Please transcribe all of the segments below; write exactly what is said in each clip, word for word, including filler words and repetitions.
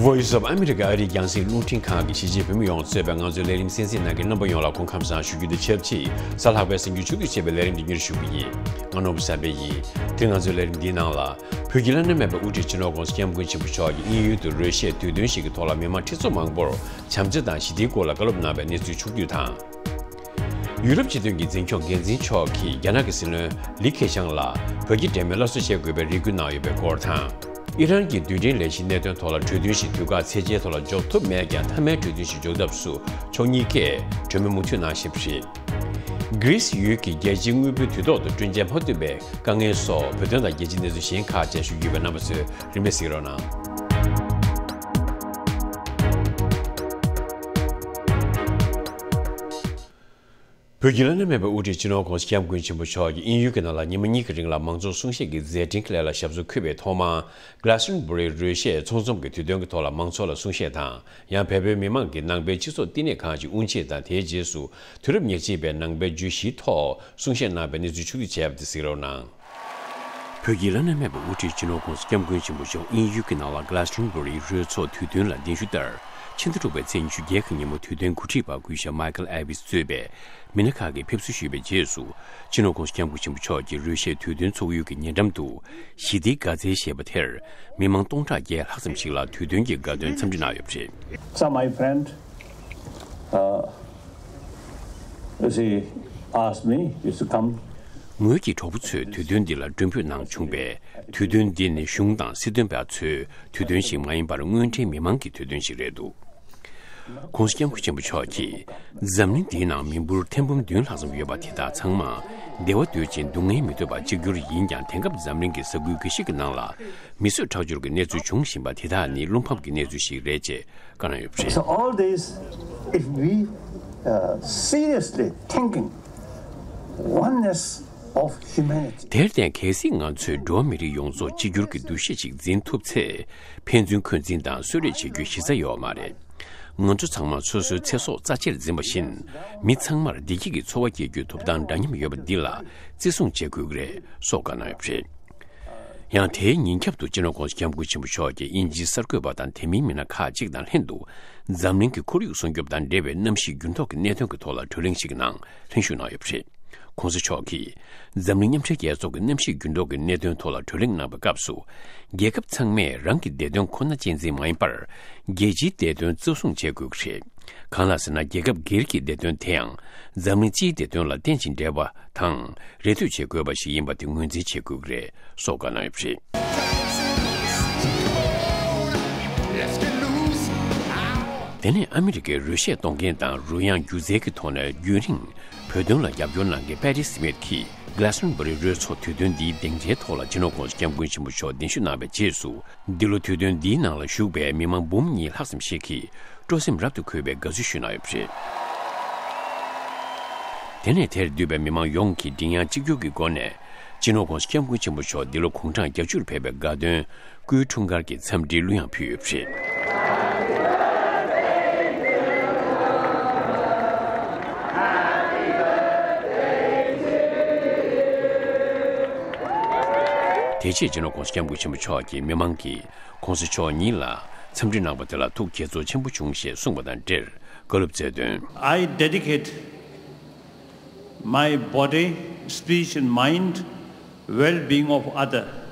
Voice of America ཨ་རིའི་རྒྱང་སྲིང་རླུང་འཕྲིན་ཁང་གིས་གཞིས་བྱེས་བོད་མི་ཡོངས་གཙོས་པའི་ང་ཚོའི་ལས་རིམ་གསན་གཟིགས་གནང་མཁན་རྣམ་པ་ཡོངས་ལ་སྐུ་ཁམས་བཟང་ཞུ་རྒྱུ་དང་ཆབས་ཅིག་གཟའ་ལྷག་པའི་གཟའ་མཇུག་མཇུག་ཏུ་བྱས་པའི་ལས་རིམ་འདི་སྙན་ཞུ་གི་ཡིན། ང་ནོར་བུ་བསམ་འཕེལ་ཡིན། དེ་ང་ཚོའི་ལས་རིམ་འདིའི་ནང་ལ། བོད་ཀྱི་བླ་ན་མེད་པའི་དབུ་ཁྲིད་སྤྱི་ནོར་༸གོང་ས་༸སྐྱབས་མགོན་ཆེན་པོ་མཆོག་གིས་དབྱིན་ཡུལ་དུ་རོལ་གཞས་དུས་སྟོན་ཞིག་གི་ཐོག་ལ་མི་མང་ཁྲི་ཚོ་མང་པོར་བྱམས་བརྩེ་དང་ཞི་བདེའི་སྐོར་ལ་བཀའ་སློབ་གནང་བའི་གནས་ཚུལ་ཕྱོགས་བསྡུས་དང་། ཡུ་རོབ་སྤྱི་མཐུན་གྱི་འཛིན་སྐྱོང་འགན་འཛིན་མཆོག་གིས་རྒྱ་ནག་གི་སྲིད་བློན་ལི་ཁེ་ཆང་ལ་བོད་ཀྱི་འབྲེལ་མོལ་སླར་གསོ་བྱེད་དགོས་པའི་རེ་སྐུལ་གནང་ཡོད་པའི་སྐོར་དང་། ཨི་རན་གྱི་རྡུལ་ཕྲན་ལས་གཞིའི་གནད་དོན་ཐོག་ལ་གྲོས་མཐུན་ཞིག་དུས་བཀག་ཚད་གཞིའི་ཐོག་ལ་འཇོག་ཐུབ་མེད་ཀྱང་། མཐའ་མའི་གྲོས་མཐུན་ཞིག་འཇོག་ཐབས་སུ་ཕྱོགས་གཉིས་ཀས་གྲོས་མོལ་མུ་མཐུད་གནང་བཞིན་པ་རེད། གྷི་རིས་ཡུལ་གྱི་རྒྱལ་སྤྱིའི་དངོས་པོའི་དུས་ཐོག་ཏུ་སྤྲོད་འཇལ་མ་ཐུབ་པའི་དཀའ་ངལ་སོགས། བོད་དོན་དང་རྒྱལ་སྤྱིའི་གནས་ཚུལ་གཞན་ཁག་བཅས་ཞུ་རྒྱུ་ཡོད་པས། རྣམ་པ་ཚོས་རིན་མེད་གཟིགས་རོགས་གནང་། བོད་ཀྱི་བླ་ན་མེད་པའི་དབུ་ཁྲིད་སྤྱི་ནོར་༸གོང་ས་༸སྐྱབས་མགོན་ཆེན་པོ་མཆོག་གིས་དབྱིན་ཡུལ་གྱི་ནང་ལ་ཉི་མ་གཉིས་ཀྱི་རིང་ལ་མང་གཙོ་གསུང་བཤད་ཀྱི་མཛད་འཕྲིན་གྱི་ལས་ལ་ཞབས་སོར་འཁོད་པའི་ཐོག་མར། Glastonbury རོལ་གཞས་ཚོང་འཛོམས་ཀྱི་དུས་སྟོན་གྱི་ཐོག་ལ་མང་ཚོགས་ལ་གསུང་བཤད་དང་། ཡང་བལ་པོའི་མི་མང་གིས་ནང་པའི་སྤྱི་ཚོགས་བསྟི་གནས་ཁང་ཞིག་དབུ་འབྱེད་དང་། དེའི་རྗེས་སུ་དུས་རབས་ཉེར་གཅིག་པའི་ནང་པའི་བརྗོད་གཞིའི་ཐོག་གསུང་བཤད་གནང་བའི་གནས་ཚུལ་ཕྱོགས་བསྡུས་བྱས་པ་དེ་གཟིགས་རོགས་གནང་། བོད་ཀྱི་བླ་ན་མེད་པའི་དབུ་ཁྲིད་སྤྱི་ནོར་༸གོང་ས་༸སྐྱབས་མགོན་ཆེན་པོ་མཆོག་དབྱིན་ཡུལ་གྱི་ནང་ལ་Glastonbury རོལ་ཚོགས་དུས་སྟོན་ལ་གདན་ཞུ་ལྟར། ཕྱི་ཟླ་དྲུག་པའི་ཚེས་ཉི་ཤུ་བརྒྱད་ཀྱི་ཉིན་མོ་དུས་སྟོན་གོ་སྒྲིག་པ་སྐུ་ཞབས་Michael Avis གཙོས་པའི་མི་སྣ་ཁག་གིས་ཕེབས་བསུ་ཞུས་པའི་རྗེས་སུ། སྤྱི་ནོར་༸གོང་ས་༸སྐྱབས་མགོན་ཆེན་པོ་མཆོག་གིས་རོལ་གཞས་དུས་སྟོན་ཚོགས་ཡུལ་གྱི་ཉེ་འགྲམ་དུ་ཞི་བདེའི་དགའ་ཚལ་ཞེས་པ་དེར། མི་མང་སྟོང་ཕྲག་བརྒྱད་ལྷག་ཙམ་ཞིག་ལ་དུས་སྟོན་གྱི་དགའ་སྟོན་འཚམས་འདྲི་གནང་ཡོད་པ་རེད། So my friend, uh, she asked me if to come. ངོས་ཀྱི་གྲོགས་པོ་ཚོས་དུས་སྟོན་འདི་ལ་མགྲོན་འབོད་གནང་བྱུང་བས། དུས་སྟོན་འདི་ནི་གཞུང་དང་སྲིད་དོན་པ་ཚོའི་དུས་སྟོན་ཞིག་མ་ཡིན་པར། དངོས་འབྲེལ་མི་མང་གི་དུས་སྟོན་ཞིག་རེད་འདུག ༸གོང་ས་༸སྐྱབས་མགོན་ཆེན་པོ་མཆོག་གིས། འཛམ་གླིང་འདིའི་ནང་མི་འབོར་ཐེར་འབུམ་བདུན་ལྷག་ཙམ་ཡོད་པ་དེ་དག་ཚང་མ་བདེ་བ་འདོད་ཅིང་སྡུག་བསྔལ་མི་འདོད་པ་གཅིག་གྱུར་ཡིན་ཀྱང་། དེང་སྐབས་འཛམ་གླིང་གི་ས་ཁུལ་འགའ་ཞིག་གི་ནང་ལ་མི་གསོད་ཁྲག་སྦྱོར་གྱི་གནས་ཚུལ་འབྱུང་བཞིན་པ་དེ་དག་ནི་བློ་ཕམ་གྱི་གནས་ཚུལ་ཞིག་རེད་ཅེས་བཀའ་གནང་ཡོད་པ་རེད། So all this, if we, uh, seriously thinking oneness of humanity. དེར་བརྟེན། གལ་སྲིད་ང་ཚོས་འགྲོ་བ་མི་རིགས་ཡོངས་རྫོགས་གཅིག་གྱུར་གྱི་འདུ་ཤེས་ཤིག་འཛིན་ཐུབ་ཚེ། ཕན་ཚུན་འཁོན་འཛིན་དང་གསོད་རེས་བྱེད་རྒྱུའི་གཞི་རྩ་ཡོད་མ་རེད། ང་ཚོ་ཚང་མ་སོ་སོའི་ཚེ་སྲོག་རྩ་ཆེར་འཛིན་པ་བཞིན། མི་ཚང་མར་བདེ་སྐྱིད་ཀྱི་འཚོ་བ་སྐྱེལ་རྒྱུའི་ཐོབ་ཐང་འདྲ་མཉམ་ཡོད་པ་འདི་ལ་བརྩི་སྲུང་བྱེད་དགོས་ཀྱི་རེད་སོགས་བཀའ་གནང་ཡོད་པ་རེད། ཡང་དེའི་ཉིན་རྒྱབ་ཏུ་སྤྱི་ནོར་༸གོང་ས་༸སྐྱབས་མགོན་ཆེན་པོ་མཆོག་གིས་དབྱིན་ཇིའི་གསར་འགོད་པ་དང་དེ་མིན་མི་སྣ་ཁག་ཅིག་དང་ལྷན་དུ། འཛམ་གླིང་གི་ཁོར་ཡུག་སྲུང་སྐྱོབ་དང་འབྲེལ་བའི་གནམ་གཤིས་འགྱུར་ལྡོག་གི་གནད་དོན་གྱི་ཐོག་ལ་གྲོས་གླེང་ཞིག་གི་ནང་ལྷན་ཞུགས་གནང་ཡོད་པ་རེད། ༸གོང་ས་མཆོག་གིས། འཛམ་གླིང་མཉམ་འབྲེལ་རྒྱལ་ཚོགས་ཀྱི་གནམ་གཤིས་འགྱུར་ལྡོག་གི་གནད་དོན་ཐོག་ལ་གྲོས་གླེང་གནང་བའི་སྐབས་སུ། རྒྱལ་ཁབ་ཚང་མས་རང་གི་བདེ་དོན་ཁོ་ན་གཅེས་འཛིན་མ་ཡིན་པར། རྒྱལ་སྤྱིའི་བདེ་དོན་གཙོ་བཟུང་བྱེད་དགོས་ཀྱི་རེད། གང་ལགས་ཟེར་ན། རྒྱལ་ཁབ་སྒེར་གྱི་བདེ་དོན་དེ་ཡང་འཛམ་གླིང་སྤྱིའི་བདེ་དོན་ལ་བརྟེན་ཅིང་འབྲེལ་བ་དང་རེ་ལྟོས་བྱེད་དགོས་པ་ཞིག་ཡིན་པ་དེ་ངོས་འཛིན་བྱེད་དགོས་ཀྱི་རེད་སོགས་བཀའ་གནང་ཡོད་པ་རེད། དེ་ནས་ཨ་མི་རི་ཀའི་རོལ་གཞས་གཏོང་མཁན་དང་རོལ་དབྱངས་སྒྱུ་རྩལ་གྱི་ཐོག་ནས་རྒྱུན་རིང་བོད་དོན་ལ་རྒྱབ་སྐྱོར་གནང་མཁན་Patti Smith གྱིས་Glastonbury རོལ་ཚོགས་དུས་སྟོན་འདིའི་སྡིངས་ཆའི་ཐོག་ལ་སྤྱི་ནོར་༸གོང་ས་༸སྐྱབས་མགོན་ཆེན་པོ་མཆོག་གདན་ཞུ་གནང་བའི་རྗེས་སུ། འདི་ལོ་དུས་སྟོན་འདིའི་ནང་ལ་ཞུགས་པའི་མི་མང་འབུམ་གཉིས་ལྷག་ཙམ་ཞིག་གིས་སྤྲོ་སེམས་རབ་ཏུ་འཁོལ་བའི་དགའ་བསུ་ཞུས་གནང་ཡོད་པ་རེད། དེ་ནས་དེར་འདུས་པའི་མི་མང་ཡོངས་ཀྱིས་མགྲིན་དབྱངས་གཅིག་གྱུར་གྱི་སྒོ་ནས་སྤྱི་ནོར་༸གོང་ས་༸སྐྱབས་མགོན་ཆེན་པོ་མཆོག་འདི་ལོ་དགུང་གྲངས་བརྒྱད་ཅུར་ཕེབས་པའི་དགའ་སྟོན་སྐུའི་འཁྲུངས་སྐར་གྱི་འཚམས་འདྲིའི་གླུ་དབྱངས་ཕུལ་ཡོད་པ་རེད། དེ་རྗེས་སྤྱི་ནོར་༸གོང་ས་༸སྐྱབས་མགོན་ཆེན་པོ་མཆོག་གིས་མི་མང་གིས་༸གོང་ས་མཆོག་ཉིད་ལ་འཚམས་འདྲི་གནང་བ་དེ་ལ་ཐུགས་དགྱེས་ཚོར་ཆེན་པོ་བྱུང་ཞེས་གསུངས་པ་དང་འབྲེལ་བཀའ་སློབ་སྩལ་དོན། I dedicate my body, speech and mind well-being of other.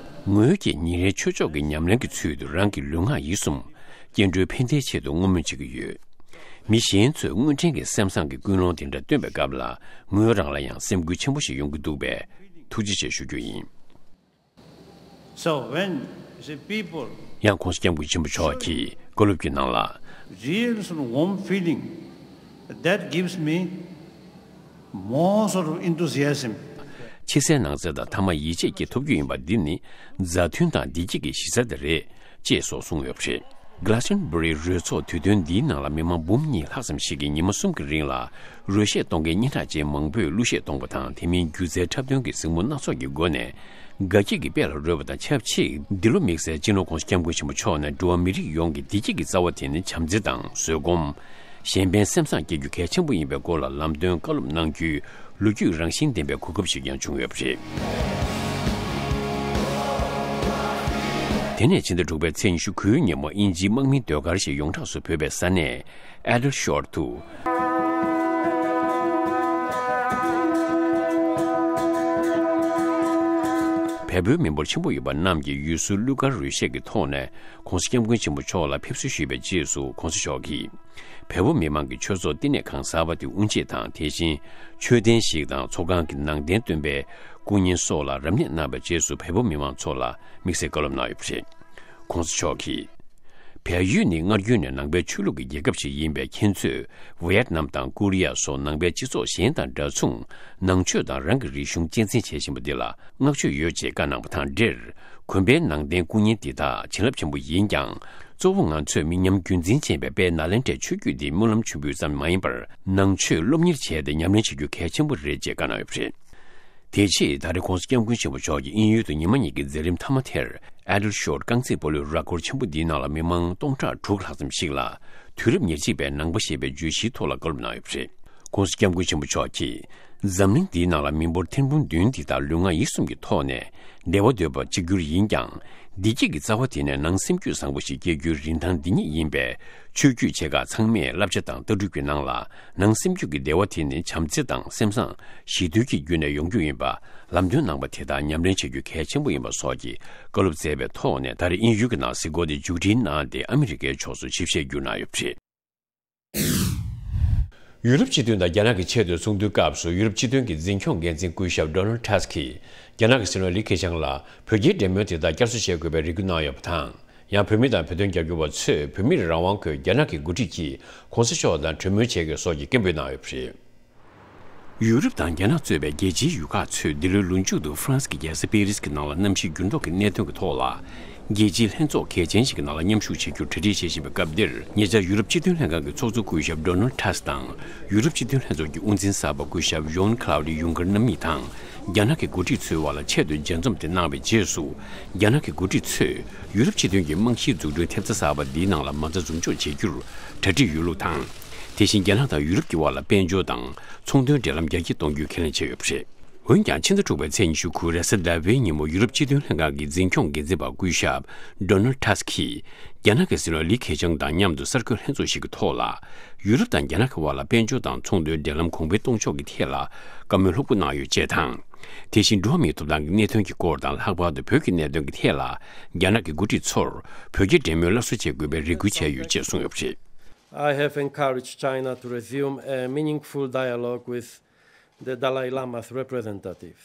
ངོས་ཀྱིས་ཉིན་རེའི་ཆོས་ཕྱོགས་ཀྱི་ཉམས་ལེན་གྱི་ཚུལ་དུ་རང་གི་ལུས་ངག་ཡིད་གསུམ་སྐྱེ་འགྲོའི་ཕན་བདེའི་ཆེད་དུ་བསྔོ་སྨོན་བྱེད་ཀྱི་ཡོད། མི་གཞན་ཚོས་དངོས་འབྲེལ་གྱི་སེམས་བཟང་གི་ཀུན་སློང་དེ་འདྲ་སྟོན་པའི་སྐབས་ལ་ངོས་རང་ལ་ཡང་སེམས་འགུལ་ཆེན་པོ་ཞིག་ཡོང་གི་འདུག་པས་ཐུགས་རྗེ་ཆེ་ཞུ་རྒྱུ་ཡིན། So when you see people ཡང་༸གོང་ས་༸སྐྱབས་མགོན་ཆེན་པོ་མཆོག་གིས་བཀའ་སློབ་ཀྱི་ནང་ལ། Real and warm feeling that gives me more sort of enthusiasm. ཕྱི་གསལ་ནང་གསལ་དང་ཐ་མ་ཡིད་ཆེས་ཀྱི་ཐོབ་རྒྱུ་ཡིན་པ་འདི་ནི་མཛའ་མཐུན་དང་བདེ་སྐྱིད་ཀྱི་གཞི་རྩ་དེ་རེད། ཅེས་སོགས་གསུངས་ཡོད་པ་རེད། Glastonbury རོལ་ཚོགས་དུས་སྟོན་འདིའི་ནང་ལ་མི་མང་འབུམ་གཉིས་ལྷག་ཙམ་ཞིག་གིས་ཉི་མ་གསུམ་གྱི་རིང་ལ་རོལ་གཞས་གཏོང་མཁན་སྙན་གྲགས་ཅན་མང་པོས་གླུ་གཞས་གཏོང་བ་དང་དེ་མིན་སྒྱུ་རྩལ་འཁྲབ་སྟོན་གྱི་གཟིགས་མོ་སྣ་ཚོགས་ཀྱི་སྒོ་ནས་དགའ་སྐྱིད་ཀྱི་དཔལ་ལ་རོལ་བ་དང་ཆབས་ཅིག་འདི་ལོ་དམིགས་བསལ་སྤྱི་ནོར་༸གོང་ས་༸སྐྱབས་མགོན་ཆེན་པོ་མཆོག་ནས་འགྲོ་བ་མི་རིགས་ཡོངས་ཀྱི་བདེ་སྐྱིད་ཀྱི་རྩ་བ་དེ་ནི་བྱམས་བརྩེ་དང་བཟོད་སྒོམ། གཞན་ཕན་སེམས་བཟང་སྐྱེ་རྒྱུ་གལ་ཆེན་པོ་ཡིན་པའི་སྐོར་ལ་ལམ་སྟོན་བཀའ་སློབ་གནང་རྒྱུའི་ལོ་རྒྱུས་རང་བཞིན་ལྡན་པའི་གོ་སྐབས་ཤིག་ཀྱང་བྱུང་ཡོད་པ་རེད། དེ་ནས་ཕྱི་ཟླ་དྲུག་པའི་ཚེས་ཉི་ཤུ་དགུའི་ཉིན་མོ་དབྱིན་ཇིའི་དམག་མིའི་ཟློས་གར་ཞིག་ཡོངས་གྲགས་སུ་བོད་པའི་ས་གནས་Aldershot་དུ། བལ་པོའི་མི་འབོར་ཆེན་པོ་ཡོད་པ་རྣམས་ཀྱིས་ཡུལ་སྲོལ་གླུ་གར་རོལ་གཞས་ཀྱི་ཐོག་ནས་༸གོང་ས་༸སྐྱབས་མགོན་ཆེན་པོ་མཆོག་ལ་ཕེབས་བསུ་ཞུས་པའི་རྗེས་སུ་༸གོང་ས་མཆོག་གིས། བལ་པོ་མི་མང་གི་ཆོས་ཚོགས་བསྟི་གནས་ཁང་གསར་པ་དེ་དབུ་འབྱེད་དང་། དེ་བཞིན་མཆོད་རྟེན་ཞིག་དང་ཚོགས་ཁང་གི་ནང་རྟེན་སྟོན་པའི་སྐུ་བརྙན་སོགས་ལ་རབ་གནས་གནང་བའི་རྗེས་སུ་བལ་པོ་མི་མང་ཚོ་ལ་དམིགས་བསལ་བཀའ་སློབ་གནང་ཡོད་པ་རེད། ༸གོང་ས་མཆོག་གིས། བལ་ཡུལ་ནི་སྔར་རྒྱུན་ནས་ནང་པའི་ཆོས་ལུགས་ཀྱི་རྒྱལ་ཁབ་ཞིག་ཡིན་པས། ཁྱེད་ཚོས་ཝི་ཡེད་ནམ་དང་ཀོ་རི་ཡ་སོགས་ནང་པའི་སྤྱི་ཚོགས་གཞན་དང་འདྲ་མཚུངས་ནང་ཆོས་དང་རང་གི་རིག་གཞུང་གཅེས་འཛིན་བྱེད་བཞིན་པ་འདི་ལ་བསྔགས་བརྗོད་ཡོད་ཅེས་བཀའ་གནང་བ་དང་འབྲེལ། དགོན་པའི་ནང་རྟེན་སྐུ་བརྙན་འདི་དག་བྱིན་རླབས་ཆེན་པོ་ཡིན་ཀྱང་། གཙོ་བོ་ང་ཚོས་མི་ཉམས་རྒྱུན་འཛིན་ཅན་པའི་དཔལ་ནཱ་ལེནྡྲའི་ཆོས་བརྒྱུད་འདི་སྨོན་ལམ་མཆོད་འབུལ་ཙམ་མ་ཡིན་པར། ནང་ཆོས་སློབ་གཉེར་བྱས་ཏེ་ཉམས་ལེན་བྱེད་རྒྱུ་གལ་ཆེན་པོ་རེད་ཅེས་བཀའ་གནང་ཡོད་པ་རེད། དེ་རྗེས་ད་རེས་༸གོང་ས་༸སྐྱབས་མགོན་ཆེན་པོ་མཆོག་གིས་དབྱིན་ཡུལ་དུ་ཉི་མ་གཉིས་ཀྱི་མཛད་རིམ་མཐའ་མ་དེར། Aldershot་རྐང་རྩེད་སྤོ་ལོའི་ར་སྐོར་ཆེན་པོ་འདིའི་ནང་ལ་མི་མང་སྟོང་ཕྲག་དྲུག་ལྷག་ཙམ་ཞིག་ལ། དུས་རབས་ཉེར་གཅིག་པའི་ནང་པ་ཞེས་པའི་བརྗོད་གཞིའི་ཐོག་ལ་བཀའ་སློབ་གནང་ཡོད་པ་རེད། ༸གོང་ས་༸སྐྱབས་མགོན་ཆེན་པོ་མཆོག་གིས། འཛམ་གླིང་འདིའི་ནང་ལ་མི་འབོར་ཐེར་འབུམ་བདུན་འདི་དག་ལུས་ངག་ཡིད་གསུམ་གྱི་ཐོག་ནས་བདེ་བ་འདོད་པ་གཅིག་གྱུར་ཡིན་ཀྱང་། བདེ་སྐྱིད་ཀྱི་རྩ་བ་དེ་ནི་ནང་སེམས་རྒྱུད་བཟང་པོ་ཞིག་སྐྱེ་རྒྱུའི་རིན་ཐང་འདི་ཉིད་ཡིན་པས། ཆོས་བརྒྱུད་ཆེ་ཁག་ཚང་མས་བསླབ་བྱ་དང་ལྟ་གྲུབ་ཀྱི་ནང་ལ། ནང་སེམས་རྒྱུད་ཀྱི་བདེ་བ་དེ་ནི་བྱམས་བརྩེ་དང་སེམས་བཟང་། ཞི་དུལ་གྱི་བརྒྱུད་ནས་ཡོང་རྒྱུ་ཡིན་པ། ལམ་སྟོན་གནང་བ་དེ་དག་ཉམས་ལེན་བྱེད་རྒྱུ་གལ་ཆེན་པོ་ཡིན་པ་སོགས་ཀྱི་བཀའ་སློབ་སྩལ་བའི་ཐོག་ནས། ད་རེས་དབྱིན་ཡུལ་གྱི་ནང་གཟིགས་སྐོར་དེ་མཇུག་སྒྲིལ་གནང་སྟེ། ཨ་མི་རི་ཀའི་ཕྱོགས་སུ་ཆིབས་ཞལ་བསྒྱུར་གནང་ཡོད་པ་རེད། ཡུ་རོབ་སྤྱི་མཐུན་དང་རྒྱ་ནག་གི་ཆེས་མཐོའི་ཚོགས་འདུའི་སྐབས་སུ། ཡུ་རོབ་སྤྱི་མཐུན་གྱི་འཛིན་སྐྱོང་འགན་འཛིན་སྐུ་ཞབས་Donald Tusk་གིས། རྒྱ་ནག་གི་སྲིད་བློན་ལི་ཁེ་ཆང་ལ་བོད་རྒྱའི་འབྲེལ་མོལ་དེ་དག་བསྐྱར་གསོ་བྱེད་དགོས་པའི་རེ་སྐུལ་གནང་ཡོད་པ་དང་། ཡང་། བོད་མི་དང་བོད་དོན་རྒྱབ་སྐྱོར་བ་ཚོས་བོད་མིར་རང་དབང་དགོས། རྒྱ་ནག་གི་འགོ་ཁྲིད་ཀྱིས་༸གོང་ས་མཆོག་དང་གྲོས་མོལ་བྱེད་དགོས་སོགས་ཀྱི་སྐད་འབོད་གནང་ཡོད་པ་རེད། ཡུ་རོབ་དང་རྒྱ་ནག་གཙོས་པའི་རྒྱལ་སྤྱིའི་ཡུལ་ཁག་ཚོས་འདི་ལོའི་ལོ་མཇུག་ཏུ་ཧྥ་རན་སི་གི་རྒྱལ་ས་པེ་རིས་ཀྱི་ནང་ལ་གནམ་གཤིས་འགྱུར་ལྡོག་གི་གནད་དོན་གྱི་ཐོག་ལ། རྒྱལ་སྤྱིའི་ལྷན་ཚོགས་གལ་ཆེན་ཞིག་གི་ནང་ལ་མཉམ་ཞུགས་བྱེད་རྒྱུར་གྲ་སྒྲིག་བྱེད་བཞིན་པའི་སྐབས་འདིར། ཉེ་ཆར་ཡུ་རོབ་སྤྱི་མཐུན་ལྷན་ཁང་གི་ཚོགས་གཙོ་སྐུ་ཞབས་Donald Tusk་དང་། ཡུ་རོབ་སྤྱི་མཐུན་ལྷན་ཚོགས་ཀྱི་དབུ་འཛིན་གསར་པ་སྐུ་ཞབས་Jean-Claude Juncker་རྣམ་གཉིས་དང་། རྒྱ་ནག་གི་འགོ་ཁྲིད་ཚོའི་བར་ལ་ཆེད་དུ་མཇལ་འཛོམས་དེ་གནང་བའི་རྗེས་སུ། རྒྱ་ནག་གི་འགོ་ཁྲིད་ཚོས་ཡུ་རོབ་སྤྱི་མཐུན་གྱི་རྨང་གཞིའི་འཛུགས་སྐྲུན་ཐེབས་རྩ་གསར་པ་འདིའི་ནང་ལ་མ་རྩ་འཛུགས་འཇོག་བྱེད་རྒྱུར་གྲ་སྒྲིག་ཡོད་ལུགས་དང་། དེ་བཞིན་རྒྱ་ནག་དང་ཡུ་རོབ་ཀྱི་བར་ལ་དཔལ་འབྱོར་དང་ཚོང་དོན་འབྲེལ་ལམ་རྒྱ་སྐྱེད་གཏོང་རྒྱུའི་ཁས་ལེན་བྱས་ཡོད་པ་རེད། འོན་ཀྱང་། ཕྱི་ཟླ་དྲུག་པའི་ཚེས་ཉི་ཤུ་དགུ་རེས་གཟའ་ཟླ་བའི་ཉིན་མོ། ཡུ་རོབ་སྤྱི་མཐུན་ལྷན་ཁང་གི་འཛིན་སྐྱོང་འགན་འཛིན་པ་སྐུ་ཞབས་Donald Tusk་གིས། རྒྱ་ནག་གི་སྲིད་བློན་ལི་ཁེ་ཆང་དང་མཉམ་དུ་གསར་འགོད་ལྷན་ཚོགས་ཤིག་གི་ཐོག་ལ། ཡུ་རོབ་དང་རྒྱ་ནག་གི་བར་ལ་དཔལ་འབྱོར་དང་ཚོང་དོན་འབྲེལ་ལམ་གོང་འཕེལ་གཏོང་ཕྱོགས་ཀྱི་ཐད་ལ་བཀའ་མོལ་ལྷུག་པོ་གནང་ཡོད་ཅེས་དང་། དེ་བཞིན་འགྲོ་བ་མིའི་ཐོབ་ཐང་གི་གནད་དོན་གྱི་སྐོར་དང་། ལྷག་པར་དུ་བོད་ཀྱི་གནད་དོན་གྱི་ཐད་ལ། རྒྱ་ནག་གི་འགོ་ཁྲིད་ཚོར་བོད་རྒྱའི་འབྲེལ་མོལ་སླར་གསོ་བྱེད་དགོས་པའི་རེ་སྐུལ་བྱས་ཡོད་ཅེས་གསུངས་ཡོད་པ་རེད། I have encouraged China to resume a meaningful dialogue with the Dalai Lama's representatives.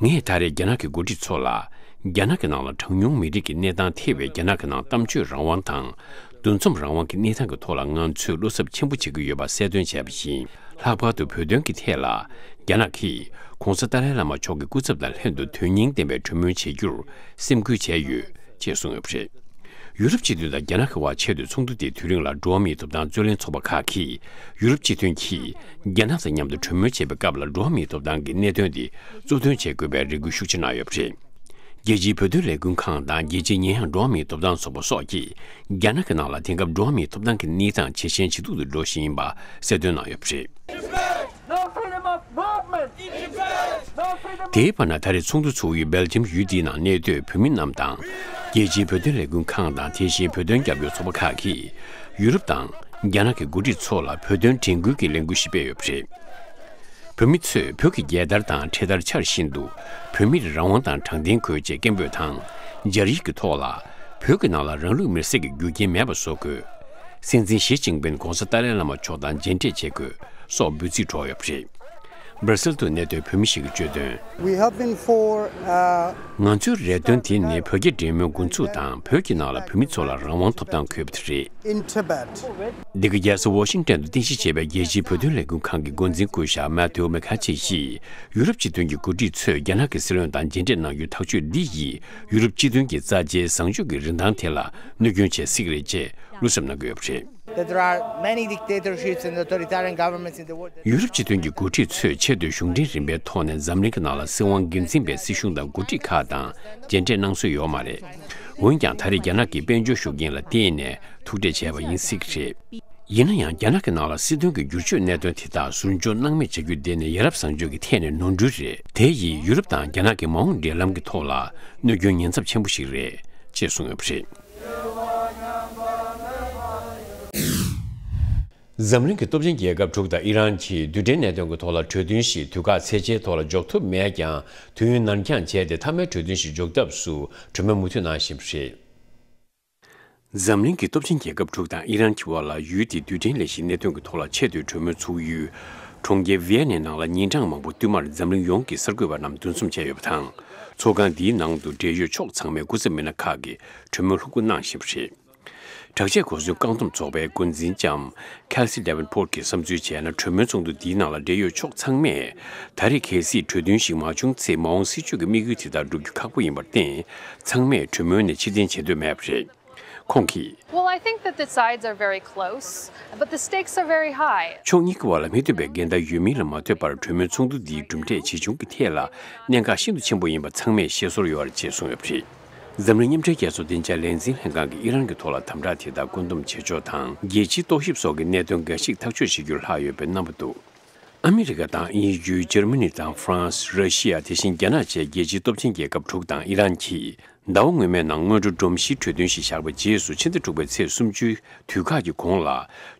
ངས་ད་རེས་རྒྱ་ནག་གི་འགོ་ཁྲིད་ཚོ་ལ། རྒྱ་ནག་གི་ནང་ལ་གྲངས་ཉུང་མི་རིགས་ཀྱི་གནས་སྟངས་ཐེ་བའི་རྒྱ་ནག་གི་ནང་གཏམ་བརྗོད་རང་དབང་དང་། འདུ་འཛོམས་རང་དབང་གི་གནས་སྟངས་ཀྱི་ཐོག་ལ་ང་ཚོས་བློ་འཚབ་ཆེན་པོ་བྱེད་ཀྱི་ཡོད་པ་གསལ་སྟོན་བྱས་པ་ཡིན། ལྷག་པར་དུ་བོད་དོན་གྱི་ཐད་ལ། རྒྱ་ནག་གིས་༸གོང་ས་ཏཱ་ལའི་བླ་མ་མཆོག་གི་སྐུ་ཚབ་དང་ལྷན་དུ་དོན་སྙིང་ལྡན་པའི་གྲོས་མོལ་བྱེད་རྒྱུར་སེམས་ཁུར་བྱས་ཡོད་ཅེས་གསུངས་ཡོད་པ་རེད། ཡུ་རོབ་སྤྱི་མཐུན་དང་རྒྱ་ནག་གི་བར་ཆེད་དུ་ཚོགས་འདུ་དེའི་དུས་རིང་ལ་འགྲོ་བ་མིའི་ཐོབ་ཐང་རྩོད་ལེན་ཚོགས་པ་ཁག་གིས། ཡུ་རོབ་སྤྱི་མཐུན་གྱིས་རྒྱ་ནག་དང་མཉམ་དུ་གྲོས་མོལ་བྱེད་པའི་སྐབས་ལ་འགྲོ་བ་མིའི་ཐོབ་ཐང་གི་གནད་དོན་དེ་གཙོ་དོན་བྱེད་དགོས་པའི་རེ་སྐུལ་ཤུགས་ཆེ་གནང་ཡོད་པ་རེད། རྒྱལ་སྤྱིའི་བོད་དོན་ལས་འགུལ་ཁང་དང་རྒྱལ་སྤྱིའི་ཉེ་འགྲོ་བ་མིའི་ཐོབ་ཐང་ཚོགས་པ་སོགས་ཀྱིས། རྒྱ་ནག་གི་ནང་ལ་དེང་སྐབས་འགྲོ་བ་མིའི་ཐོབ་ཐང་གི་གནས་སྟངས་ཇེ་ཞན་ཇེ་སྡུག་ཏུ་འགྲོ་བཞིན་ཡིན་པ་གསལ་སྟོན་གནང་ཡོད་པ་རེད། No freedom of movement. No freedom of དེའི་བར་ན། ད་རེས་ཚོགས་འདུ་ཚོགས་ཡུལ་སྦེལ་ཇམ་ཡུལ་འདིའི་ནང་གནས་སྡོད་བོད་མི་རྣམས་དང་། རྒྱལ་སྤྱིའི་བོད་དོན་ལས་འགུལ་ཁང་དང་། དེ་བཞིན་བོད་དོན་རྒྱབ་སྐྱོར་ཚོགས་པ་ཁག་གིས། ཡུ་རོབ་དང་རྒྱ་ནག་གི་འགོ་ཁྲིད་ཚོ་ལ་བོད་དོན་དྲན་སྐུལ་གྱི་ལས་འགུལ་ཞིག་སྤེལ་ཡོད་པ་རེད། བོད་མི་ཚོས་བོད་ཀྱི་རྒྱལ་དར་དང་འཕྲེད་དར་འཕྱར་བཞིན་དུ། བོད་མིར་རང་དབང་དང་དྲང་བདེན་དགོས་ཅེས་སྐད་འབོད་དང་། སྦྱར་ཡིག་གི་ཐོག་ལ། བོད་ཀྱི་ནང་ལ་རང་ལུགས་མེར་སྲེག་གི་རྒྱུ་རྐྱེན་མེད་པ་བཟོ་དགོས། སྲིད་འཛིན་ཞི་ཅིན་ཕིན་༸གོང་ས་ཏཱ་ལའི་བླ་མ་མཆོག་དང་མཇལ་འཕྲད་བྱེད་དགོས། སོགས་འབོད་ཚིག་སྒྲོག་ཡོད་པ་རེད། སྦར་སིལ་དུ་གནས་སྡོད་བོད་མི་ཞིག་གིས་བརྗོད་དོན། We hoping for, uh, ང་ཚོའི་རེ་འདུན་དེ་ནི་བོད་རྒྱ་འབྲེལ་མོལ་འགོ་འཛུགས་དང་། བོད་ཀྱི་ནང་ལ་བོད་མི་ཚོ་ལ་རང་དབང་ཐོབ་ཐང་དགོས་པ་དེ་རེད། In Tibet. འདི་ག་རྒྱལ་ས་ཝ་ཤིང་ཏན་དུ་རྟེན་གཞི་བྱས་པའི་རྒྱལ་སྤྱིའི་བོད་དོན་ལས་འགུལ་ཁང་གི་འགོ་འཛིན་སྐུ་ཞབས་མེ་ཐེའུ་མེ་ཁ་ཆེ་ཡིས། ཡུ་རོབ་སྤྱི་མཐུན་གྱི་འགོ་ཁྲིད་ཚོས་རྒྱ་ནག་གི་སྲིད་བློན་དང་མཇལ་འཕྲད་གནང་རྒྱུའི་ཐག་གཅོད་འདི་ཡིས། ཡུ་རོབ་སྤྱི་མཐུན་གྱི་རྩ་ཆེའི་བཟང་སྤྱོད་ཀྱི་རིན་ཐང་དེ་ལ་གནོད་སྐྱོན་བྱེད་སྲིད་ཀྱི་རེད་ཅེས་བློ་འཚབ་གནང་གི་ཡོད་པ་རེད། That there are many dictatorships and authoritarian governments in the world that ཡུ་རོབ་སྤྱི་མཐུན་གྱི་འགོ་ཁྲིད་ཚོས་ཆེད་དུ་གཞུང་འབྲེལ་རིམ་པའི་ཐོག་ནས་འཛམ་གླིང་གི་ནང་ལ་སྲིད་དབང་སྒེར་འཛིན་པའི་སྲིད་གཞུང་དང་འགོ་ཁྲིད་ཁག་དང་མཇལ་འཕྲད་གནང་སྲོལ་ཡོད་མ་རེད། འོན་ཀྱང་། ད་རེས་རྒྱ་ནག་གིས་དཔལ་འབྱོར་ཤུགས་རྐྱེན་ལ་བརྟེན་ནས་ཐུག་འཕྲད་བྱས་པ་ཡིན་སྲིད་ཀྱི་རེད། ཡིན་ན་ཡང་། རྒྱ་ནག་གི་ནང་ལ་སྲིད་དོན་གྱི་བསྒྱུར་བཅོས་གནད་དོན་དེ་དག་ཟུར་འཇོག་སྣང་མེད་བྱ་རྒྱུ་དེ་ནི་ཡ་རབས་བཟང་སྤྱོད་ཀྱི་ཐད་ནས་ནོར་འཁྲུལ་རེད། དེ་ཡིས་ཡུ་རོབ་དང་རྒྱ་ནག་གི་མ་འོངས་འབྲེལ་ལམ་གྱི་ཐོག་ལ་གནོད་སྐྱོན་ཉེན་ཚབས་ཆེན་པོ་ཞིག་རེད། ཅེས་གསུངས་ཡོད་པ་རེད། འཛམ་གླིང་གི་སྟོབས་ཆེན་རྒྱལ་ཁབ་དྲུག་དང་ཨི་རན་གྱིས་རྡུལ་ཕྲན་གནད་དོན་གྱི་ཐོག་ལ་གྲོས་མཐུན་ཞིག་དུས་བཀག་ཚད་ཆེའི་ཐོག་ལ་འཇོག་ཐུབ་མེད་ཀྱང་། དུས་ཡུན་ནར་འགྱངས་བྱས་ཏེ་མཐའ་མའི་གྲོས་མཐུན་ཞིག་འཇོག་ཐབས་སུ་གྲོས་མོལ་མུ་མཐུད་གནང་བཞིན་པ་རེད། འཛམ་གླིང་གི་སྟོབས་ཆེན་རྒྱལ་ཁབ་དྲུག་དང་ཨི་རན་གྱི་དབར་ལ་ཡུལ་དེའི་རྡུལ་ཕྲན་ལས་གཞིའི་གནད་དོན་གྱི་ཐོག་ལ་ཆེས་མཐོའི་གྲོས་མོལ་ཚུགས་ཡུལ། གྲོང་ཁྱེར་ཝི་ཡེ་ནའི་ནང་ལ་ཉིན་གྲངས་མང་པོ་བསྟུད་མར་འཛམ་གླིང་ཡོངས་ཀྱི་གསར་འགོད་པ་རྣམས་འདུ་འཛོམས་བྱས་ཡོད་པ་དང་། ཚོགས་ཁང་འདིའི་ནང་དུ་འབྲེལ་ཡོད་ཕྱོགས་ཚང་མའི་སྐུ་ཚབ་མི་སྣ་ཁག་གིས་གྲོས་མོལ་ལྷུག་པོ་གནང་བཞིན་པ་རེད། དྲག་ཆས་གོ་མཚོན་བཀག་སྡོམ་ཚོགས་པའི་འགོ་འཛིན་ལྕམ་Kelsey Davenport གྱིས་བསམ་ཚུལ་བྱས་ན། གྲོས་མོལ་ཚོགས་འདུ་འདིའི་ནང་ལ་འབྲེལ་ཡོད་ཕྱོགས་ཚང་མས་ད་རེས་གལ་སྲིད་གྲོས་མཐུན་ཞིག་མ་བྱུང་ཚེ། མ་འོངས་སྲིད་བྱུས་ཀྱི་དམིགས་ཡུལ་དེ་དག་བསྒྲུབ་རྒྱུ་ཁག་པོ་ཡིན་པར་བརྟེན། ཚང་མས་གྲོས་མོལ་ནས་ཕྱིར་འཐེན་བྱེད་འདོད་མེད་པ་རེད། ཁོང་གིས། Well, I think that the sides are very close, but the stakes are very high. ཕྱོགས་གཉིས་ཀྱི་བར་ལ་མི་མཐུན་པའི་འགལ་ཟླ་ཡོད་མིན་ལ་མ་ལྟོས་པར། གྲོས་མོལ་ཚོགས་འདུ་འདིའི་གྲུབ་འབྲས་ཇི་བྱུང་གི་ཐད་ལ་གནད་འགག་ཤིན་ཏུ་ཆེན་པོ་ཡིན་པ་ཚང་མས་ཤེས་སོར་ཡོད་རེད་ཅེས་གསུངས་ཡོད་པ་རེད། འཛམ་གླིང་མཉམ་འབྲེལ་རྒྱལ་ཚོགས་སྡིངས་ཆ་ལས་འཛིན་ལྷན་ཁང་གིས་ཨི་རན་གྱི་ཐོག་ལ་དམ་དྲག་དེ་དག་བཀོད་འདོམས་བྱེད་ཕྱོགས་དང་། རྒྱལ་སྤྱིའི་རྟོག་ཞིབ་སོགས་ཀྱི་གནད་དོན་འགའ་ཞིག་ཐག་གཅོད་བྱེད་རྒྱུར་ལྷག་ཡོད་པའི་རྣམ་པ་འདུག་ཨ་མི་རི་ཀ་དང་དབྱིན་ཡུལ། འཇར་མ་ནི་དང་ཧྥ་རན་སི། ར་ཤི་ཡ། དེ་བཞིན་རྒྱ་ནག་བཅས་རྒྱལ་སྤྱིའི་སྟོབས་ཆེན་རྒྱལ་ཁབ་དྲུག་དང་ཨི་རན་གྱིས་ཟླ་བ་སྔོན་མའི་ནང་སྔོན་འགྲོ་སྒྲོམ་གཞིའི་གྲོས་མཐུན་ཞིག་བཞག་པའི་རྗེས་སུ། ཕྱི་ཟླ་དྲུག་པའི་ཚེས་སུམ་ཅུའི་དུས་བཀག་གི་གོང་ལ།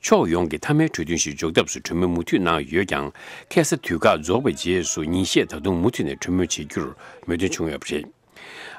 ཕྱོགས་ཡོངས་ཀྱིས་མཐའ་མའི་གྲོས་མཐུན་ཞིག་འཇོག་ཐབས་སུ་གྲོས་མོལ་མུ་མཐུད་གནང་ཡོད་ཀྱང་། ཁ་སང་དུས་བཀག་རྫོགས་པའི་རྗེས་སུ་ཉིན་ཤས་ད་དུང་མུ་མཐུད་ནས་གྲོས་མོལ་བྱེད་རྒྱུར་མོས་མཐུན་བྱུང་ཡོད་པ་རེད།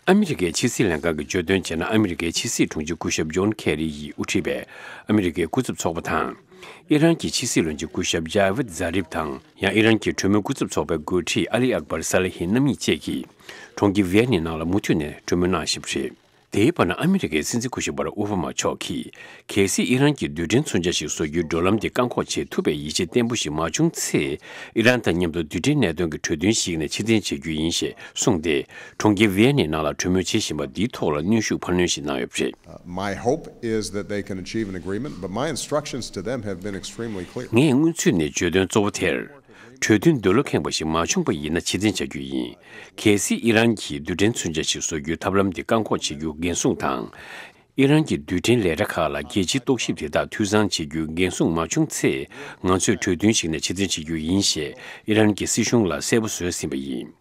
ཨ་མི་རི་ཀའི་ཕྱི་སྲིད་ལྷན་ཁང་གིས་བརྗོད་དོན་བྱས་ན། ཨ་མི་རི་ཀའི་ཕྱི་སྲིད་དྲུང་ཆེ་སྐུ་ཞབས་ཇོན་ཁེ་རི་ཡིས་དབུ་ཁྲིད་པའི་ཨ་མི་རི་ཀའི་སྐུ་ཚབ་ཚོགས་པ་དང་། ཨི་རན་གྱི་ཕྱི་སྲིད་བློན་ཆེན་སྐུ་ཞབས་ཇཱ་ཝིད་ཛཱ་རིབ་དང་། ཡང་ཨི་རན་གྱི་གྲོས་མོལ་སྐུ་ཚབ་ཚོགས་པའི་འགོ་ཁྲིད་ཨ་ལི་ཨག་བར་ས་ལི་ཧི་རྣམ་གཉིས་བཅས་ཀྱིས་གྲོང་ཁྱེར་ཝི་ཡེ་ནའི་ནང་ལ་མུ་མཐུད་ནས་གྲོས་མོལ་གནང་བཞིན་པ་རེད། དེའི་བར་ན། ཨ་མི་རི་ཀའི་སྲིད་འཛིན་སྐུ་ཞབས་པ་རག་ཨོ་བྷ་མ་མཆོག་གིས། གལ་སྲིད་ཨི་རན་གྱིས་རྡུལ་ཕྲན་མཚོན་ཆ་ཞིག་བཟོ་རྒྱུའི་འགྲོ་ལམ་དེ་བཀག་འགོག་བྱེད་ཐུབ་པའི་ཡིད་ཆེས་བརྟན་པོ་ཞིག་མ་བྱུང་ཚེ། ཨི་རན་དང་མཉམ་དུ་རྡུལ་ཕྲན་གནད་དོན་གྱི་གྲོས་མཐུན་ཞིག་ནས་ཕྱིར་འཐེན་བྱེད་རྒྱུ་ཡིན་ཞེས་གསུངས་ཏེ། གྲོང་ཁྱེར་ཝི་ཡེ་ནའི་ནང་ལ་གྲོས་མོལ་བྱེད་བཞིན་པ་འདིའི་ཐོག་ལ་གནོན་ཤུགས་འཕར་སྣོན་ཞིག་གནང་ཡོད་པ་རེད། Uh, my hope is that they can achieve an agreement, but my instructions to them have been extremely clear. ངས་སྔོན་ཚུད་ནས་བརྗོད་དོན་གཙོ་བོ་དེར། གྲོས་མཐུན་འདོད་བློ་ཁེངས་པ་ཞིག་མ་བྱུང་པ་ཡིན་ན་ཕྱིར་འཐེན་བྱ་རྒྱུ་ཡིན། གལ་སྲིད་ཨི་རན་གྱིས་རྡུལ་ཕྲན་མཚོན་ཆ་ཞིག་བཟོ་རྒྱུའི་ཐབས་ལམ་དེ་བཀག་འགོག་བྱེད་རྒྱུ་འགན་སྲུང་དང་། ཨི་རན་གྱི་རྡུལ་ཕྲན་ལས་གྲྭ་ཁག་ལ་རྒྱལ་སྤྱིའི་རྟོག་ཞིབ་དེ་དག་འཐུས་ཚང་བྱེད་རྒྱུའི་འགན་སྲུང་མ་བྱུང་ཚེ། ང་ཚོས་གྲོས་མཐུན་ཞིག་ནས་ཕྱིར་འཐེན་བྱེད་རྒྱུ་ཡིན་ཞེས་ཨི་རན་གྱི་སྲིད་གཞུང་ལ་གསལ་པོ་བཟོས་ཟིན་པ་ཡིན།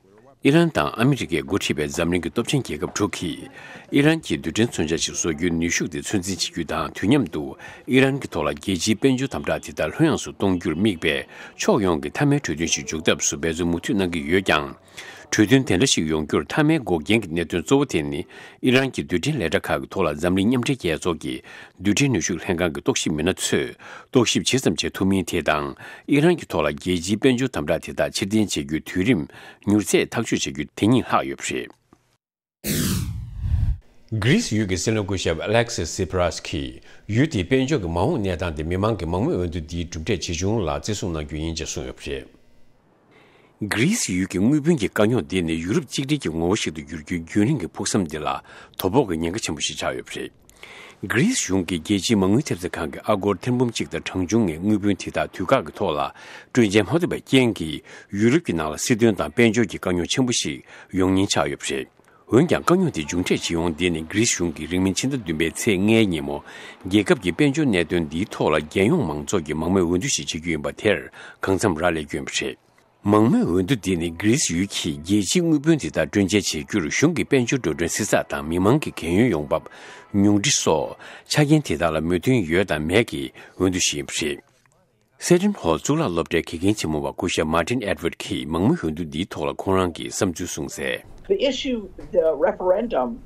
ཨི་རན་དང་ཨ་མི་རི་ཀས་འགོ་ཁྲིད་པའི་འཛམ་གླིང་གི་སྟོབས་ཆེན་རྒྱལ་ཁབ་དྲུག་གིས། ཨི་རན་གྱིས་རྡུལ་ཕྲན་མཚོན་ཆ་ཞིག་བཟོ་རྒྱུའི་ནུས་ཤུགས་དེ་ཚོད་འཛིན་བྱེད་རྒྱུ་དང་། དུས་མཉམ་དུ་ཨི་རན་གྱི་ཐོག་ལ་རྒྱལ་སྤྱིའི་དཔལ་འབྱོར་དམ་དྲག་དེ་དག་ལྷོད་ཡངས་སུ་གཏོང་རྒྱུར་དམིགས་པའི་ཕྱོགས་ཡོངས་ཀྱི་མཐའ་མའི་གྲོས་མཐུན་ཞིག་འཇོག་ཐབས་སུ་འབད་བརྩོན་མུ་མཐུད་གནང་གི་ཡོད་ཀྱང་། གྲོས་མཐུན་དེ་འདྲ་ཞིག་ཡོང་རྒྱུར་མཐའ་མའི་འགོག་རྐྱེན་གྱི་གནད་དོན་གཙོ་བོ་དེ་ནི། ཨི་རན་གྱི་རྡུལ་ཕྲན་ལས་གྲྭ་ཁག་གི་ཐོག་ལ་འཛམ་གླིང་མཉམ་འབྲེལ་རྒྱལ་ཚོགས་ཀྱི་རྡུལ་ཕྲན་ནུས་ཤུགས་ལྷན་ཁང་གི་རྟོག་ཞིབ་མི་སྣ་ཚོས་རྟོག་ཞིབ་ཇི་ཙམ་བྱེད་ཐུབ་མིན་དེ་དང་། ཨི་རན་གྱི་ཐོག་ལ་རྒྱལ་སྤྱིའི་དཔལ་འབྱོར་དམ་དྲག་དེ་དག་ཕྱིར་འཐེན་བྱེད་རྒྱུའི་དུས་རིམ་མྱུར་ཚད་ཐག་གཅོད་བྱེད་རྒྱུ་དེ་གཉིས་ལྷག་ཡོད་པ་རེད། གྷི་རིས་ཡུལ་གྱི་སྲིད་བློན་སྐུ་ཞབས་ཨ་ལེག་སི་སི་པ་རཱས་ཀྱིས་ཡུལ་དེའི་དཔལ་འབྱོར་གྱི་མ་འོངས་གནས་སྟངས་དེ་མི་མང་གི་མང་མོས་འོས་བསྡུ་འདིའི་གྲུབ་འབྲས་ཇི་བྱུང་ལ་བརྩི་སྲུང་གནང་རྒྱུ་ཡིན་ཅེས་གསུངས་ཡོད་པ་རེད། གྷི་རིས་ཡུལ་གྱི་དངུལ་བུན་གྱི་དཀའ་རྙོག་འདི་ནི་ཡུ་རོབ་གཅིག་སྒྲིལ་གྱི་ངོ་བོ་ཞིག་ཏུ་འགྱུར་རྒྱུའི་རྒྱུན་རིང་གི་ཕུགས་བསམ་འདི་ལ་དོ་ཕོག་གི་ཉེན་ཁ་ཆེན་པོ་ཞིག་ཆགས་ཡོད་པ་རེད། གྷི་རིས་གཞུང་གིས་རྒྱལ་སྤྱིའི་མ་དངུལ་ཐེབས་རྩ་ཁང་གི་ཨ་སྒོར་ཐེར་འབུམ་གཅིག་དང་གྲངས་ཆུང་ངའི་དངུལ་བུན་དེ་དག་དུས་བཀག་གི་ཐོག་ལ་སྤྲོད་འཇལ་མ་ཐུབ་པའི་རྐྱེན་གྱིས། ཡུ་རོབ་ཀྱི་ནང་ལ་སྲིད་དོན་དང་དཔལ་འབྱོར་གྱི་དཀའ་རྙོག་ཆེན་པོ་ཞིག་ཡོང་ཉེན་ཆགས་ཡོད་པ་རེད། འོན་ཀྱང་། དཀའ་རྙོག་དེ་མཇུག་འབྲས་ཇི་ཡོང་འདི་ནི་གྷི་རིས་གཞུང་གིས་རིང་མིན་ཕྱི་ཟླ་བདུན་པའི་ཚེས་ལྔའི་ཉིན་མོ། རྒྱལ་ཁབ་ཀྱི་དཔལ་འབྱོར་གནད་དོན་འདིའི་ཐོག་ལ་རྒྱལ་ཡོངས་མང་ཚོགས་ཀྱིས་མང་མོས་འོས་བསྡུ་ཞིག་བྱེད་རྒྱུ་ཡིན་པ་དེར་གང་འཚམ་རག་ལས་ཀྱི་ཡོད་པ་རེད། མང་མོས་འོས་བསྡུ་འདི་ནི་གྷི་རིས་ཡུལ་གྱིས་རྒྱལ་སྤྱིའི་དངུལ་བུན་དེ་དག་སྤྲོད་འཇལ་བྱེད་རྒྱུར་གཞུང་གི་དཔལ་འབྱོར་འགྲོ་གྲོན་བསྲི་ཚགས་དང་མི་མང་གི་རྒན་ཡོལ་ཡོང་འབབ། ཉུང་འཕྲི་སོགས་ཆ་རྐྱེན་དེ་དག་ལ་མོས་མཐུན་ཡོད་དམ་མེད་ཀྱི་འོས་བསྡུ་ཞིག་ཡིན་པ་རེད། སེ་ཏན་ཧོལ་གཙུག་ལག་སློབ་གྲྭའི་དགེ་རྒན་ཆེན་མོ་བ་སྐུ་ཞབས་མཱ་ཏིན་ཨེད་ཝརྡ་གྱིས་མང་མོས་འོས་བསྡུ་འདིའི་ཐོག་ལ་ཁོང་རང་གི་བསམ་ཚུལ་གསུངས་གསལ། The issue, the referendum,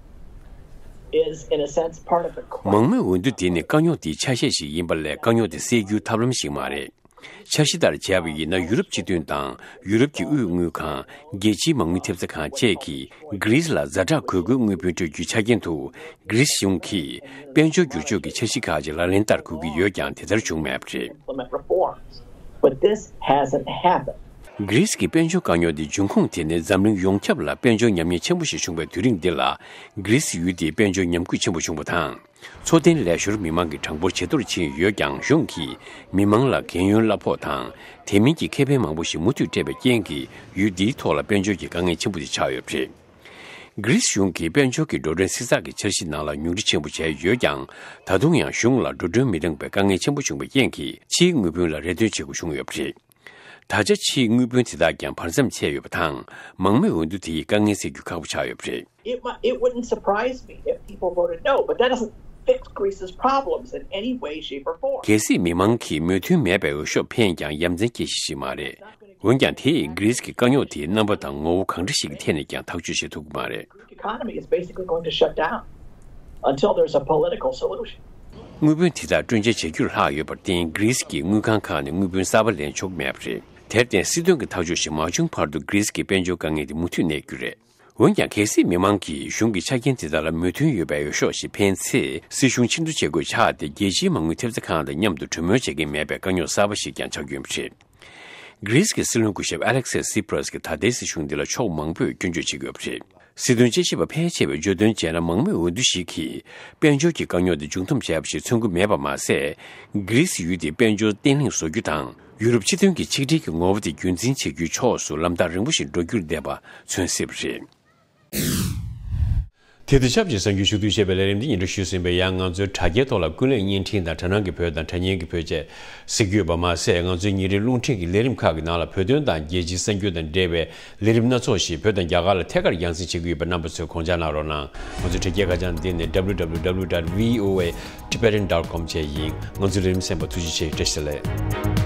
is in a sense part of the crisis. མང་མོས་འོས་བསྡུ་དེ་ནི་དཀའ་རྙོག་དེའི་ཆ་ཤས་ཤིག་ཡིན་པ་ལས་དཀའ་རྙོག་དེ་སེལ་རྒྱུའི་ཐབས་ལམ་ཞིག་མ་རེད། འཆར་གཞི་ལྟར་བྱས་པ་ཡིན་ན། ཡུ་རོབ་སྤྱི་མཐུན་དང་ཡུ་རོབ་ཀྱི་དབུས་དངུལ་ཁང་། རྒྱལ་སྤྱིའི་མ་དངུལ་ཐེབས་རྩ་ཁང་བཅས་ཀྱིས་གྷི་རིས་ལ་ཛ་དྲག་དགོས་མཁོའི་དངུལ་བུན་སྤྲོད་རྒྱུའི་ཆ་རྐྱེན་དུ། གྷི་རིས་གཞུང་གིས་དཔལ་འབྱོར་བསྒྱུར་བཅོས་ཀྱི་འཆར་གཞི་ཁག་ཅིག་ལག་ལེན་བསྟར་དགོས་ཀྱི་ཡོད་ཀྱང་། དེ་ལྟར་བྱུང་མེད་པ་རེད། Implement reforms. But this hasn't happened. གྷི་རིས་ཀྱི་དཔལ་འབྱོར་དཀའ་རྙོག་འདི་འབྱུང་ཁུངས་དེ་ནི། འཛམ་གླིང་ཡོངས་ཁྱབ་ལ་དཔལ་འབྱོར་ཉམས་ཉེས་ཆེན་པོ་ཞིག་བྱུང་བའི་དུས་རིང་འདི་ལ། གྷི་རིས་ཡུལ་དེའི་དཔལ་འབྱོར་ཉམས་རྒུད་ཆེན་པོ་བྱུང་བ་དང་། འཚོ་རྟེན་ལས་ཞོར་མི་མང་གི་གྲངས་འབོར་ཇེ་མཐོར་ཕྱིན་ཡོད་ཀྱང་། གཞུང་གིས་མི་མང་ལ་རྒན་ཡོལ་གླ་ཕོགས་དང་། དེ་མིན་གྱི་ཁེ་ཕན་མང་པོ་ཞིག་མུ་མཐུད་སྤྲད་པའི་རྐྱེན་གྱིས། ཡུལ་འདིའི་ཐོག་ལ་དཔལ་འབྱོར་གྱི་དཀའ་ངལ་ཆེན་པོ་དེ་ཆགས་ཡོད་པ་རེད། གྷི་རིས་གཞུང་གིས་དཔལ་འབྱོར་གྱི་འགྲོ་གྲོན་བསྲི་ཚགས་ཀྱི་འཆར་གཞི་ནང་ལ་ཉུང་འཕྲི་ཆེན་པོ་བྱས་ཡོད་ཀྱང་། ད་དུང་ཡང་གཞུང་ལ་འགྲོ་གྲོན་མི་འདང་པའི་དཀའ་ངལ་ཆེན་པོ་བྱུང་བའི་རྐྱེན་གྱིས། ཕྱིའི་དངུལ་བུན་ལ་རེ་ལྟོས་བྱེད་དགོས་བྱུང་ཡོད་པ་རེད། ད་ཆ་ཕྱིའི་དངུལ་བུན་དེ་དག་ཀྱང་བར་མཚམས་ཆད་ཡོད་པ་དང་། མང་མོས་འོས་བསྡུ་དེ་ཡིས་དཀའ་ངལ་སེལ་རྒྱུ་ཁག་པོ་ཆགས་ཡོད་པ་རེད། It, mi- it wouldn't surprise me if people voted no, but that doesn't fix Greece's problems in any way, shape, or form. གལ་སྲིད་མི་མང་གིས་མོས་མཐུན་མེད་པའི་འོས་ཤོག་འཕེན་ཀྱང་ཡ་མཚན་སྐྱེ་གཞི་ཞིག་མ་རེད། འོན་ཀྱང་དེས་གྷི་རི་སི་གི་དཀའ་རྙོག་དེའི་རྣམ་པ་དང་ངོ་བོ་གང་འདྲ་ཞིག་གི་ཐད་ནས་ཀྱང་ཐག་གཅོད་བྱེད་ཐུབ་ཀྱི་མ་རེད། Greek economy is basically going to shut down until there's a political solution. དངུལ་བུན་དེ་དག་སྤྲོད་འཇལ་བྱ་རྒྱུར་ལྷག་ཡོད་པར་བརྟེན། གྷི་རི་སི་གི་དངུལ་ཁང་ཁག་ནས་དངུལ་བུན་གསར་པ་ལེན་ཆོག་གི་མེད་པ་རེད། དེར་བརྟེན། སྲིད་དོན་གྱི་ཐག་གཅོད་ཞིག་མ་བྱུང་བར་དུ་གྷི་རི་སི་གི་དཔལ་འབྱོར་དཀའ་ངལ་དེ་མུ་མཐུད་གནས་རྒྱུ་རེད། འོན་ཀྱང་། གལ་སྲིད་མི་མང་གིས་གཞུང་གི་ཆ་རྐྱེན་དེ་དག་ལ་མོས་མཐུན་ཡོད་པའི་འོས་ཤོག་ཞིག་འཕེན་ཚེ། སྲིད་གཞུང་ཕྱིར་བསྡུ་བྱེད་དགོས་ཆགས་ཏེ། རྒྱལ་སྤྱིའི་མ་དངུལ་ཐེབས་རྩ་ཁང་དང་མཉམ་དུ་གྲོས་མོལ་བྱེད་མཁན་མེད་པའི་དཀའ་རྙོག་གསར་པ་ཞིག་ཀྱང་ཆགས་རྒྱུ་ཡིན་པ་རེད། གྷི་རི་སི་གི་སྲིད་བློན་སྐུ་ཞབས་ཨ་ལེག་སེ་སི་པྲ་སི་གིས་ད་ལྟའི་སྲིད་གཞུང་འདི་ལ་ཕྱོགས་མང་པོས་སྐྱོན་བརྗོད་བྱེད་ཀྱི་ཡོད་པ་རེད། སྲིད་དོན་དཔྱད་ཞིབ་པ་ཕལ་ཆེ་བས་བརྗོད་དོན་བྱས་ན། མང་མོས་འོས་བསྡུ་ཞིག་གིས་དཔལ་འབྱོར་གྱི་དཀའ་རྙོག་འདི་མཇུག་བསྡོམས་བྱས་པ་ཞིག་མཚོན་གྱི་མེད་པ་མ་ཟད། གྷི་རི་སི་ཡུལ་དེའི་དཔལ་འབྱོར་བརྟན་ལྷིང་བཟོ་རྒྱུ་དང་། ཡུ་རོབ་སྤྱི་མཐུན་གྱི་ཆིག་སྒྲིལ་གྱི་ངོ་བོ་དེ་རྒྱུན་འཛིན་བྱེད་རྒྱུའི་ཕྱོགས་སུ་ལམ་ཐག་རིང་པོ་ཞིག་འགྲོ་རྒྱུར་བསྡད་པ་མཚོན་སྲིད་པ་རེད། དེ་དང་ཆབས་ཅིག་གསར་འགྱུར་ཕྱོགས་བསྡུས་ཞེས་པའི་ལས་རིམ་འདི་སྙན་སྒྲོན་ཞུས་ཟིན་པས། ཡང་ང་ཚོའི་དྲ་རྒྱའི་ཐོག་ལ་ཀུན་གླེང་བརྙན་འཕྲིན་དང་དྲ་ནང་གི་བོད་དང་དྲ་བརྙན་གྱི་བོད་ཅེས་གཟིགས་ཀྱི་ཡོད་པ་མ་ཟད། ང་ཚོའི་ཉིན་རེའི་རླུང་འཕྲིན་གྱི་ལས་རིམ་ཁག་གི་ནང་ལ་བོད་དོན་དང་རྒྱལ་སྤྱིའི་གསར་འགྱུར་དང་འབྲེལ་བའི་ལས་རིམ་སྣ་ཚོགས་ཤིག་བོད་དང་རྒྱ་གར་ལ་ཐད་ཀར་རྒྱང་སྲིང་བྱེད་ཀྱི་ཡོད་པའི་རྣམ་པ་ཚོས་དགོངས་འཇགས་གནང་རོགས་གནང་། ང་ཚོའི་དྲ་རྒྱའི་ཁ་བྱང་འདི་ནི་W W W dot V O A Tibetan dot com བཅས་ཡིན། ང་ཚོའི་ལས་རིམ་གསན་པར་ཐུགས་རྗེ་ཆེ། བཀྲ་ཤིས་བདེ་ལེགས།